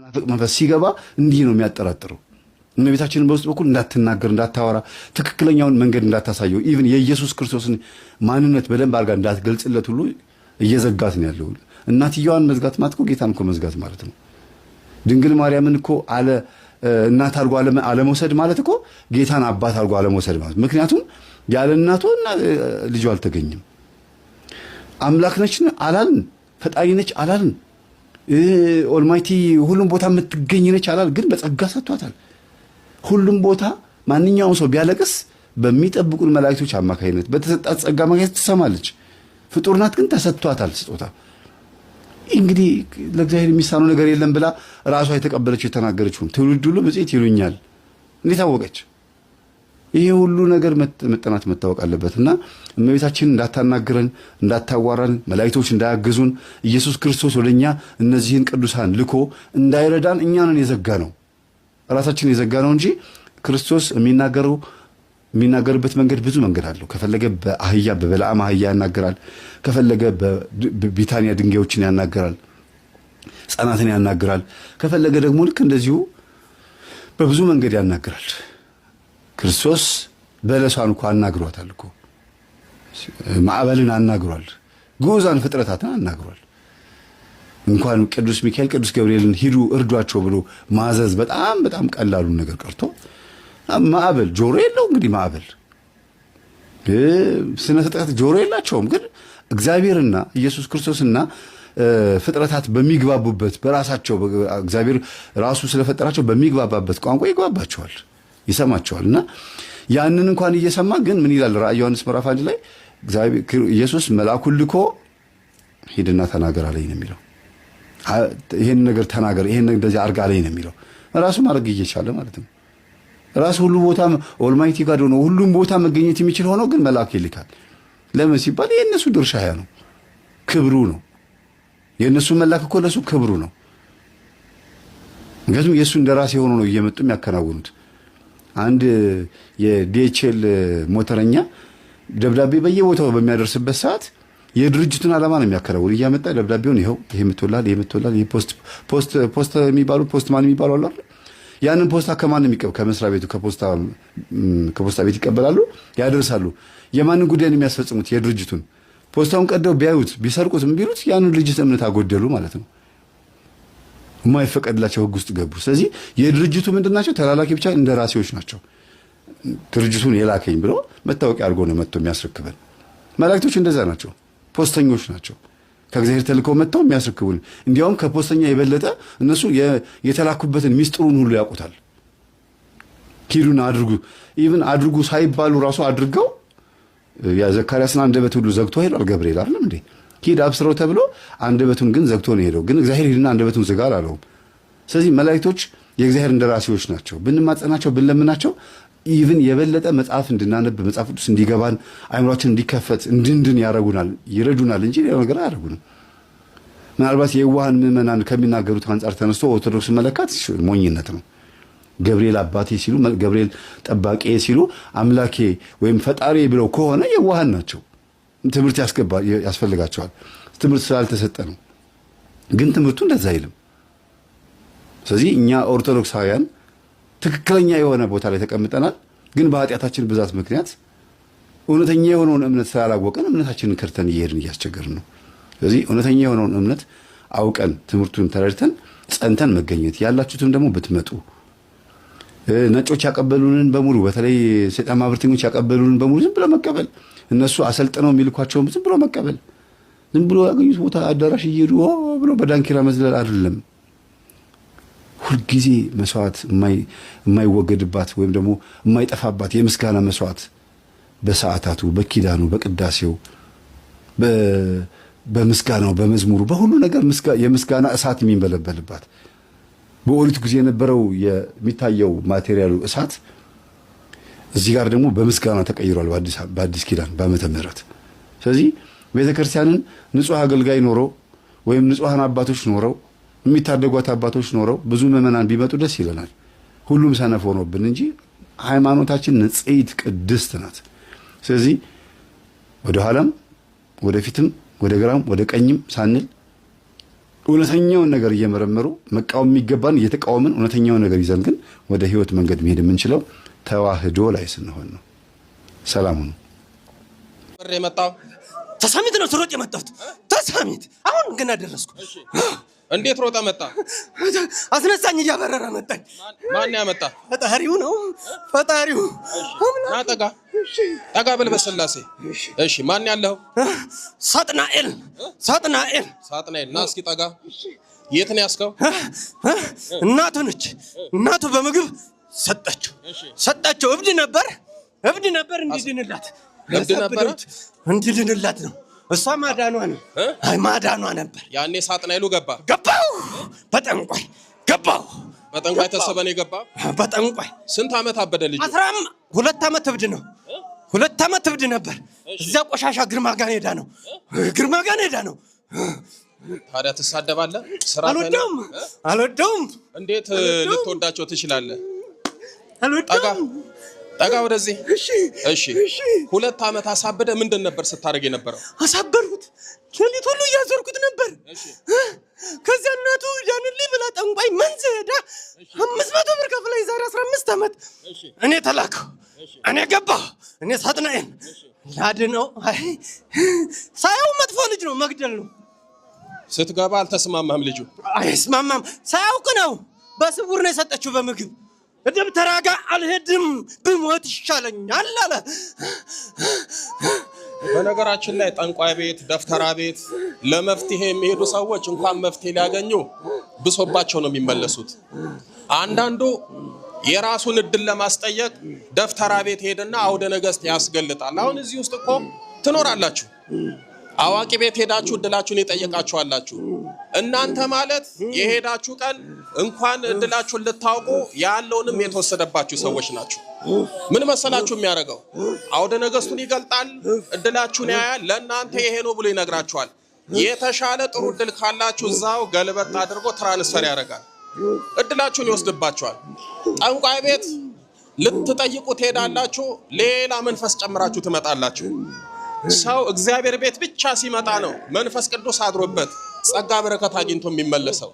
መናፍቅ መንፈስ ሲገባ እንዲህ ነው የሚያጠራጥረው። እመቤታችንን በውስጥ በኩል እንዳትናገር፣ እንዳታወራ፣ ትክክለኛውን መንገድ እንዳታሳየው፣ even የኢየሱስ ክርስቶስን ማንነት በደንብ አድርጋ እንዳትገልጽለት ሁሉ እየዘጋት ነው ያለው። እናትየዋን መዝጋት ማለት እኮ ጌታን እኮ መዝጋት ማለት ነው። ድንግል ማርያምን እኮ አለ እናት አድርጎ አለመውሰድ ማለት እኮ ጌታን አባት አድርጎ አለመውሰድ ማለት። ምክንያቱም ያለ እናቱ ልጁ አልተገኘም። አምላክ ነች አላልን፣ ፈጣሪ ነች አላልን፣ almighty ሁሉም ቦታ የምትገኝ ነች አላልን። ግን በጸጋ ሰጥቷታል። ሁሉም ቦታ ማንኛውም ሰው ቢያለቅስ በሚጠብቁን መላእክቶች አማካኝነት በተሰጣት ጸጋ አማካኝነት ትሰማለች። ፍጡር ናት፣ ግን ተሰጥቷታል ስጦታ። እንግዲህ ለእግዚአብሔር የሚሳነው ነገር የለም ብላ ራሷ የተቀበለችው የተናገረችው ትውልድ ሁሉ ብፅዕት ይሉኛል። እንዴት አወቀች? ይሄ ሁሉ ነገር መጠናት መታወቅ አለበት። እና እመቤታችን እንዳታናግረን፣ እንዳታዋራን፣ መላእክቶች እንዳያግዙን፣ ኢየሱስ ክርስቶስ ወደኛ እነዚህን ቅዱሳን ልኮ እንዳይረዳን እኛንን የዘጋ ነው፣ ራሳችን የዘጋ ነው እንጂ ክርስቶስ የሚናገርበት መንገድ ብዙ መንገድ አለው። ከፈለገ በአህያ በበለዓም አህያ ያናገራል። ከፈለገ በቢታንያ ድንጋዮችን ያናገራል፣ ሕፃናትን ያናግራል። ከፈለገ ደግሞ ልክ እንደዚሁ በብዙ መንገድ ያናግራል። ክርስቶስ በለሷን እኮ አናግሯታል እኮ፣ ማዕበልን አናግሯል፣ ግዑዛን ፍጥረታትን አናግሯል። እንኳን ቅዱስ ሚካኤል ቅዱስ ገብርኤልን ሂዱ እርዷቸው ብሎ ማዘዝ በጣም በጣም ቀላሉን ነገር ቀርቶ ማዕበል ጆሮ የለው እንግዲህ ማዕበል ስነ ፍጥረት ጆሮ የላቸውም። ግን እግዚአብሔርና ኢየሱስ ክርስቶስና ፍጥረታት በሚግባቡበት በራሳቸው እግዚአብሔር ራሱ ስለፈጠራቸው በሚግባባበት ቋንቋ ይግባባቸዋል፣ ይሰማቸዋል። እና ያንን እንኳን እየሰማ ግን ምን ይላል? ራእይ ዮሐንስ ምዕራፍ 1 ላይ ኢየሱስ መልአኩን ልኮ ሂድና ተናገር አለኝ ነው የሚለው። ይሄን ነገር ተናገር፣ ይሄን እንደዚህ አድርግ አለኝ ነው የሚለው። ራሱ ማድረግ እየቻለ ማለት ነው። ራሱ ሁሉ ቦታ almighty God ሆኖ ሁሉም ቦታ መገኘት የሚችል ሆኖ ግን መልአክ ይልካል። ለምን ሲባል የእነሱ ድርሻ ያ ነው፣ ክብሩ ነው። የእነሱ መላክ እኮ ለሱ ክብሩ ነው። ምክንያቱም የእሱ እንደራሴ ሆኖ ነው እየመጡ የሚያከናውኑት። አንድ የ DHL ሞተረኛ ደብዳቤ በየቦታው በሚያደርስበት ሰዓት የድርጅቱን ዓላማ ነው የሚያከናውን። እያመጣ ደብዳቤውን ይኸው ይሄ ምትወላል፣ ይሄ ምትወላል፣ ይሄ post post post የሚባሉ postman የሚባሉ አሉ አይደል? ያንን ፖስታ ከማን ነው የሚቀበል? ከመስሪያ ቤቱ ከፖስታ ቤት ይቀበላሉ፣ ያደርሳሉ። የማንን ጉዳይ ነው የሚያስፈጽሙት? የድርጅቱን። ፖስታውን ቀደው ቢያዩት ቢሰርቁትም ቢሉት ያንን ድርጅት እምነት አጎደሉ ማለት ነው። የማይፈቀድላቸው ሕግ ውስጥ ገቡ። ስለዚህ የድርጅቱ ምንድን ናቸው? ተላላኪ ብቻ እንደራሴዎች ናቸው። ድርጅቱን የላከኝ ብሎ መታወቂያ አድርጎ ነው መጥቶ የሚያስረክበን። መላእክቶች እንደዛ ናቸው፣ ፖስተኞች ናቸው። ከእግዚአብሔር ተልከው መጥተው የሚያስረክቡን። እንዲያውም ከፖስተኛ የበለጠ እነሱ የተላኩበትን ሚስጥሩን ሁሉ ያውቁታል። ሂዱን አድርጉ፣ even አድርጉ ሳይባሉ ራሱ አድርገው የዘካርያስን አንደበት ሁሉ ዘግቶ ሄዷል። ገብርኤል አይደለም እንዴ? ሂድ አብስረው ተብሎ አንደበቱን ግን ዘግቶ ነው የሄደው። ግን እግዚአብሔር ሂድና አንደበቱን ዝጋ አላለውም። ስለዚህ መላእክቶች የእግዚአብሔር እንደራሴዎች ናቸው። ብንማጸናቸው ብንለምናቸው even የበለጠ መጽሐፍ እንድናነብ፣ መጽሐፍ ቅዱስ እንዲገባን፣ አይምሯችን እንዲከፈት፣ እንድንድን ያደርጉናል፣ ይረዱናል እንጂ ሌላ ነገር አያደርጉንም። ምናልባት የዋሃን ምዕመናን ከሚናገሩት አንጻር ተነስቶ ኦርቶዶክስ መለካት ሞኝነት ነው። ገብርኤል አባቴ ሲሉ፣ ገብርኤል ጠባቂ ሲሉ፣ አምላኬ ወይም ፈጣሪ ብለው ከሆነ የዋሃን ናቸው። ትምህርት ያስፈልጋቸዋል። ትምህርት ስላልተሰጠ ነው። ግን ትምህርቱ እንደዛ አይልም። ስለዚህ እኛ ኦርቶዶክሳውያን ትክክለኛ የሆነ ቦታ ላይ ተቀምጠናል። ግን በኃጢአታችን ብዛት ምክንያት እውነተኛ የሆነውን እምነት ስላላወቅን እምነታችንን ክርተን እየሄድን እያስቸገርን ነው። ስለዚህ እውነተኛ የሆነውን እምነት አውቀን ትምህርቱን ተረድተን ጸንተን መገኘት ያላችሁትም ደግሞ ብትመጡ፣ ነጮች ያቀበሉንን በሙሉ፣ በተለይ ሰይጣን ማህበርተኞች ያቀበሉንን በሙሉ ዝም ብሎ መቀበል፣ እነሱ አሰልጥነው የሚልኳቸውም ዝም ብሎ መቀበል፣ ዝም ብሎ ያገኙት ቦታ አዳራሽ እየሄዱ ብሎ በዳንኪራ መዝለል አይደለም። ሁልጊዜ መስዋዕት የማይወገድባት ወይም ደግሞ የማይጠፋባት የምስጋና መስዋዕት በሰዓታቱ፣ በኪዳኑ፣ በቅዳሴው፣ በምስጋናው፣ በመዝሙሩ፣ በሁሉ ነገር የምስጋና እሳት የሚንበለበልባት፣ በኦሪቱ ጊዜ የነበረው የሚታየው material ኡ እሳት እዚህ ጋር ደግሞ በምስጋና ተቀይሯል በአዲስ ኪዳን በዓመተ ምሕረት። ስለዚህ ቤተክርስቲያንን ንጹሕ አገልጋይ ኖሮ ወይም ንጹሐን አባቶች ኖረው፣ የሚታደጓት አባቶች ኖረው ብዙ ምዕመናን ቢመጡ ደስ ይለናል። ሁሉም ሰነፍ ሆኖብን እንጂ ሃይማኖታችን ንጽሕት ቅድስት ናት። ስለዚህ ወደ ኋላም ወደፊትም ወደ ግራም ወደ ቀኝም ሳንል እውነተኛውን ነገር እየመረመሩ መቃወም የሚገባን እየተቃወምን እውነተኛውን ነገር ይዘን ግን ወደ ህይወት መንገድ መሄድ የምንችለው ተዋህዶ ላይ ስንሆን ነው። ሰላም ሁኑ። የመጣው ተሳሚት ነው ስሮጥ የመጣሁት ተሳሚት። አሁን ገና ደረስኩ። እንዴት ሮጠ መጣ? አስነሳኝ፣ እያበረረ መጣኝ። ማን ያመጣ? ፈጣሪው ነው ፈጣሪው። ና ጠጋ ጠጋ በል በስላሴ። እሺ፣ ማን ያለው? ሳጥናኤል ሳጥናኤል ሳጥናኤል። ና እስኪ ጠጋ። የት ነው ያስከው? እናቱ ነች። እናቱ በምግብ ሰጠችው ሰጠችው። እብድ ነበር እብድ ነበር። እንዲድንላት እብድ ነበረ። እንዲድንላት ነው። እሷ ማዳኗ ነው። አይ ማዳኗ ነበር። ያኔ ሳጥናኤሉ ገባ ገባው በጠንቋይ ገባው። በጠንቋይ ተሰበን የገባ በጠንቋይ። ስንት ዓመት አበደ ልጁ? 12 ዓመት እብድ ነው። 2 ዓመት እብድ ነበር። እዚያ ቆሻሻ ግርማ ጋር ሄዳ ነው። ግርማ ጋር ሄዳ ነው። ታዲያ ትሳደባለህ? ስራ አልወደውም አልወደውም። እንዴት ልትወዳቸው ትችላለህ? አልወደውም። ጠጋ ወደዚህ። እሺ እሺ። 2 ዓመት አሳበደ። ምንድን ነበር ስታደርግ የነበረው? አሳበርኩት። ሌሊት ሁሉ እያዞርኩት ነበር። ከዚያ እናቱ ዳንልኝ ብላ ጠንቋይ መንዝ ሄዳ 500 ብር ከፍላ የዛሬ 15 ዓመት እኔ ተላከው፣ እኔ ገባሁ፣ እኔ ሳጥናኤል ላድነው። አይ ሳየው መጥፎ ልጅ ነው፣ መግደል ነው። ስትገባ አልተስማማም ልጁ? አይስማማም። ሳያውቅ ነው፣ በስውር ነው የሰጠችው በምግብ። ደብተራ ጋር አልሄድም ብሞት ይሻለኛል አለ። በነገራችን ላይ ጠንቋይ ቤት፣ ደብተራ ቤት ለመፍትሄ የሚሄዱ ሰዎች እንኳን መፍትሄ ሊያገኙ ብሶባቸው ነው የሚመለሱት። አንዳንዱ የራሱን እድል ለማስጠየቅ ደብተራ ቤት ሄድና አውደ ነገስት ያስገልጣል። አሁን እዚህ ውስጥ እኮ ትኖራላችሁ። አዋቂ ቤት ሄዳችሁ እድላችሁን የጠየቃችሁ አላችሁ። እናንተ ማለት የሄዳችሁ ቀን እንኳን እድላችሁን ልታውቁ ያለውንም የተወሰደባችሁ ሰዎች ናችሁ። ምን መሰላችሁ የሚያደርገው? አውደ ነገስቱን ይገልጣል፣ እድላችሁን ያያል። ለእናንተ ይሄ ነው ብሎ ይነግራችኋል። የተሻለ ጥሩ እድል ካላችሁ እዛው ገልበጥ አድርጎ transfer ያደርጋል። እድላችሁን ይወስድባችኋል። ጠንቋይ ቤት ልትጠይቁ ትሄዳላችሁ፣ ሌላ መንፈስ ጨምራችሁ ትመጣላችሁ። ሰው እግዚአብሔር ቤት ብቻ ሲመጣ ነው መንፈስ ቅዱስ አድሮበት ጸጋ በረከት አግኝቶ የሚመለሰው።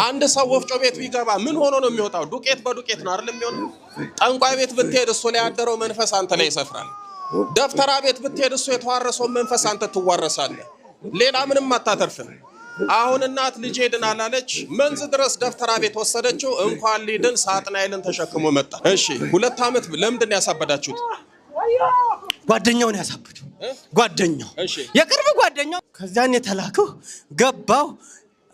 አንድ ሰው ወፍጮ ቤት ቢገባ ምን ሆኖ ነው የሚወጣው? ዱቄት በዱቄት ነው አይደል የሚሆነው? ጠንቋይ ቤት ብትሄድ እሱ ላይ ያደረው መንፈስ አንተ ላይ ይሰፍራል። ደብተራ ቤት ብትሄድ እሱ የተዋረሰውን መንፈስ አንተ ትዋረሳለህ። ሌላ ምንም አታተርፍም። አሁን እናት ልጄ ድናል አለች። መንዝ ድረስ ደብተራ ቤት ወሰደችው። እንኳን ሊድን ሳጥናኤልን ተሸክሞ መጣ። እሺ 2 ዓመት ለምንድን ነው ያሳበዳችሁት? ጓደኛውን ያሳበደው ጓደኛው የቅርብ ጓደኛው። ከዚያን የተላከው ገባው።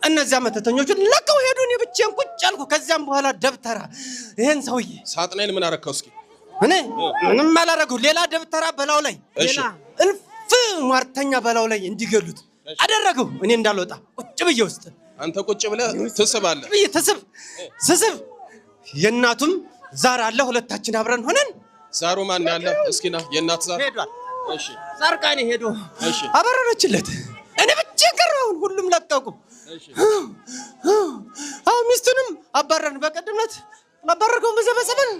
እነዚያ መተተኞቹን ለቀው ሄዱ። እኔ ብቻዬን ቁጭ አልኩ። ከዚያም በኋላ ደብተራ ይሄን ሰውዬ ሳጥናኤል ምን አረከው? እስኪ እኔ ምንም አላረገው። ሌላ ደብተራ በላው ላይ ሌላ እልፍ ሟርተኛ በላው ላይ እንዲገሉት አደረገው። እኔ እንዳልወጣ ቁጭ ብዬ ውስጥ አንተ ቁጭ ብለህ ትስባለህ። ብዬ ትስብ ስስብ የእናቱም ዛር አለ። ሁለታችን አብረን ሆነን ዛሩ ማን ያለ? እስኪ ና የእናት ዛር ሄዷል። እሺ ጻርቃኔ ሄዶ እሺ አበረረችለት። እኔ ብቻ ቀረሁ። ሁሉም ለቀቁ። እሺ አሁን ሚስቱንም አባረርን። በቀደም ዕለት አባረርከው በዘበዘበን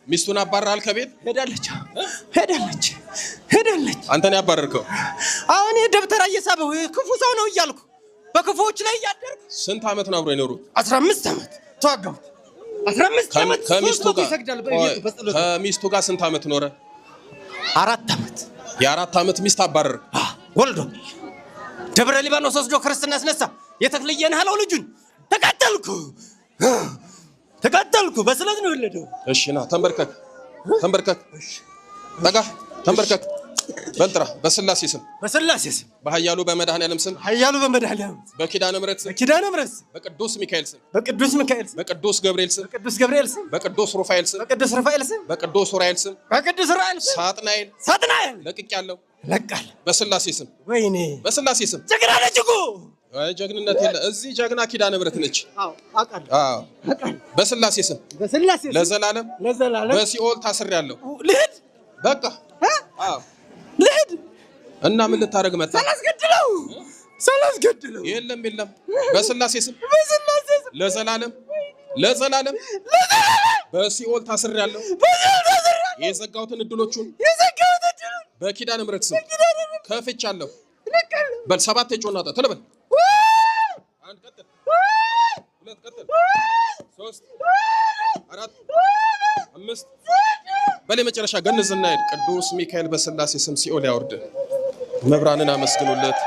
ሚስቱን አባራል ከቤት ሄዳለች ሄዳለች ሄዳለች። አንተን ያባረርከው? አሁን ደብተራ እየሳበው ክፉ ሰው ነው እያልኩ በክፉዎች ላይ እያደርኩ። ስንት ዓመት ነው አብሮ የኖሩት? 15 ዓመት ተዋጋሁት። 15 ዓመት ከሚስቱ ጋር ስንት ዓመት ኖረ? 4 ዓመት። የ4 ዓመት ሚስት አባረር ወልዶ ደብረ ሊባኖስ ወስዶ ክርስትና አስነሳ። የተክልየን አለው ልጁን። ተቃጠልኩ ተቃጠልኩ። በስለት ነው የወለደው። እሺ ና ተንበርከክ ተንበርከክ ጠጋ ተንበርከክ በልጥራ በስላሴ ስም በስላሴ ስም በኃያሉ በመድኃኔዓለም ስም ኃያሉ በመድኃኔዓለም በኪዳነ ምሕረት ስም በኪዳነ ምሕረት ስም በቅዱስ ሚካኤል ስም በቅዱስ ሚካኤል ስም በቅዱስ ገብርኤል ስም በቅዱስ ገብርኤል ስም በቅዱስ ሩፋኤል ስም በቅዱስ ሩፋኤል ስም በቅዱስ ኡራኤል ስም በቅዱስ ኡራኤል ስም ሳጥናኤል ሳጥናኤል ለቅቄአለሁ። ለቃለሁ በስላሴ ስም። ወይኔ በስላሴ ስም ጀግና ነች እኮ። አይ ጀግንነት የለ እዚህ። ጀግና ኪዳነ ምሕረት ነች። አዎ አውቃለሁ። አዎ በስላሴ ስም በስላሴ ስም ለዘላለም ለዘላለም በሲኦል ታስሬያለሁ። ልሂድ በቃ አዎ ልሂድ። እና ምን ልታደርግ መጣ? ሳላስገድለው ሳላስገድለው። የለም የለም። በስላሴ ስም በስላሴ ስም ለዘላለም ለዘላለም በሲኦል ታስሬያለሁ። በሲኦል ታስሬያለሁ። የዘጋሁትን እድሎቹን የዘጋሁትን እድሎቹን በኪዳነ ምሕረት ስም በኪዳነ ምሕረት ከፍቻለሁ። ለቃለሁ። በል 7 የጮና ቶሎ በል። 5 በላይ መጨረሻ ገንዝና ሂድ። ቅዱስ ሚካኤል በስላሴ ስም ሲኦል ያውርድ። መብራንን አመስግኑለት።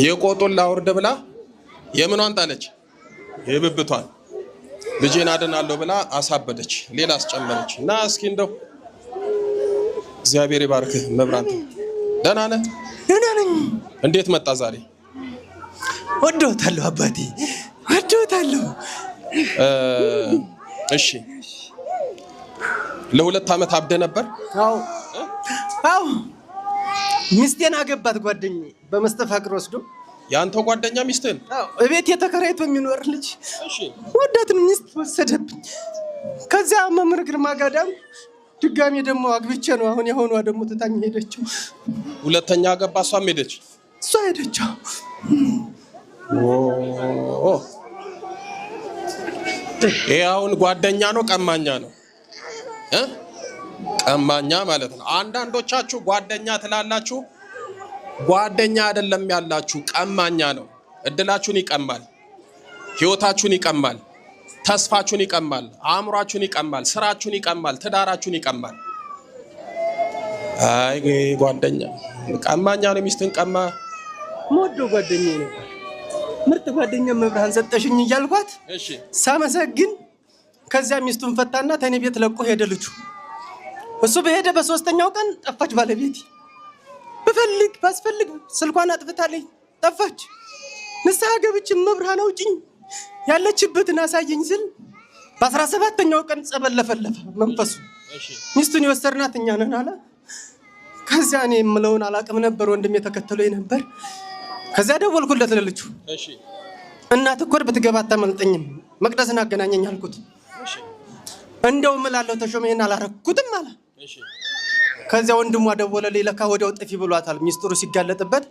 የቆጡን ላውርድ ብላ የምኗን ጣለች? የብብቷን። ልጄን አድናለሁ ብላ አሳበደች፣ ሌላ አስጨመረች። እና እስኪ እንደው እግዚአብሔር ይባርክህ መብራን። ደህና ነህ? ደህና ነኝ። እንዴት መጣ ዛሬ? ወዶታለሁ አባቴ፣ ወዶታለሁ። እሺ፣ ለ2 ዓመት አብደ ነበር? አዎ አዎ። ሚስቴን አገባት ጓደኛዬ በመስተፋቅር ወስዶ። የአንተ ጓደኛ ሚስትህን? አዎ፣ እቤት የተከራይቶ የሚኖር ልጅ ወዳትን ሚስት ወሰደብኝ። ከዚያ መምህር ግርማ ጋዳም ድጋሜ ደግሞ አግብቼ ነው አሁን የሆኗ ደግሞ ትታኝ ሄደችው። ሁለተኛ አገባ፣ እሷም ሄደች። እሷ ሄደችው። ይሄ አሁን ጓደኛ ነው ቀማኛ ነው? ቀማኛ ማለት ነው። አንዳንዶቻችሁ ጓደኛ ትላላችሁ፣ ጓደኛ አይደለም ያላችሁ ቀማኛ ነው። እድላችሁን ይቀማል፣ ህይወታችሁን ይቀማል፣ ተስፋችሁን ይቀማል፣ አእምሯችሁን ይቀማል፣ ስራችሁን ይቀማል፣ ትዳራችሁን ይቀማል። አይ ጓደኛ ቀማኛ ነው። ሚስትን ቀማ። የምወደው ጓደኛዬ ነበር። ምርጥ ጓደኛ መብርሃን ሰጠሽኝ እያልኳት ሳመሰግን ከዚያ ሚስቱን ፈታና ተኔ ቤት ለቆ ሄደ ልጁ። እሱ በሄደ በ3ኛው ቀን ጠፋች ባለቤቴ። ብፈልግ ባስፈልግ ስልኳን አጥፍታለች፣ ጠፋች። ንስሐ ገብቼ መብርሃን አውጪኝ ያለችበትን አሳየኝ ስል በ17ኛው ቀን ጸበል ለፈለፈ መንፈሱ። ሚስቱን የወሰድናት እኛ ነን አለ። ከዚያ እኔ የምለውን አላውቅም ነበር፣ ወንድሜ ተከትሎኝ ነበር። ከዚያ ደወልኩለት ለልጁ። እናት እኮ ብትገባ አታመልጠኝም፣ መቅደስን አገናኘኝ አልኩት። እንደው እምላለሁ ተሾመ ይሄን አላረኩትም አለ። ከዚያ ወንድሟ ደወለልኝ። ለካ ወዲያው ጥፊ ብሏታል ሚስጥሩ ሲጋለጥበት።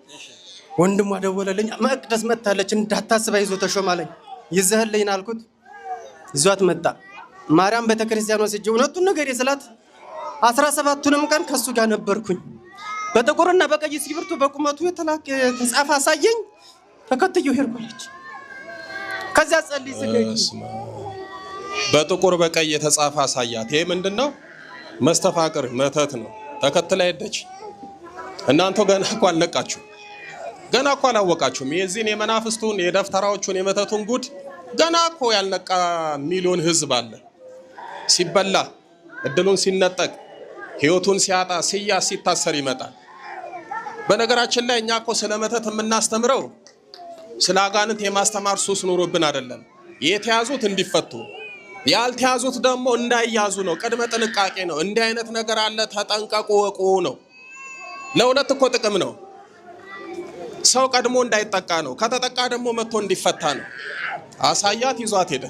ወንድሟ ደወለልኝ፣ መቅደስ መጥታለች እንዳታስብ አይዞህ ተሾመ አለኝ። ይዘህልኝ አልኩት። ይዟት መጣ። ማርያም ቤተክርስቲያን ወስጄ እውነቱን ንገሪ ስላት 17ቱንም ቀን ከሱ ጋር ነበርኩኝ። በጥቁርና በቀይ እስክሪብቶ በቁመቱ የተጻፈ አሳየኝ። ተከትዬው ሄድኩ አለች። ከዚያ ጸልይ ስገጂ በጥቁር በቀይ የተጻፈ አሳያት። ይሄ ምንድነው? መስተፋቅር መተት ነው። ተከትላ ሄደች። እናንተ ገና እኮ አልነቃችሁ፣ ገና እኮ አላወቃችሁም። የዚህን የመናፍስቱን የደፍተራዎቹን የመተቱን ጉድ ገና እኮ ያልነቃ ሚሊዮን ህዝብ አለ። ሲበላ እድሉን ሲነጠቅ ህይወቱን ሲያጣ ሲያዝ ሲታሰር ይመጣል። በነገራችን ላይ እኛ እኮ ስለ መተት የምናስተምረው ስለ አጋንንት የማስተማር ሱስ ኖሮብን አይደለም። የተያዙት እንዲፈቱ ያልተያዙት ደግሞ እንዳይያዙ ነው። ቅድመ ጥንቃቄ ነው። እንዲህ አይነት ነገር አለ ተጠንቀቁ፣ ወቁ ነው። ለሁለት እኮ ጥቅም ነው። ሰው ቀድሞ እንዳይጠቃ ነው። ከተጠቃ ደግሞ መጥቶ እንዲፈታ ነው። አሳያት፣ ይዟት ሄደ።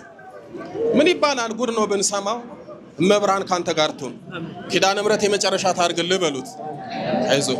ምን ይባላል? ጉድ ነው ብንሰማው። እመብርሃን ካንተ ጋር ትሁን፣ ኪዳነ ምሕረት የመጨረሻ ታርግልህ በሉት። አይዞህ።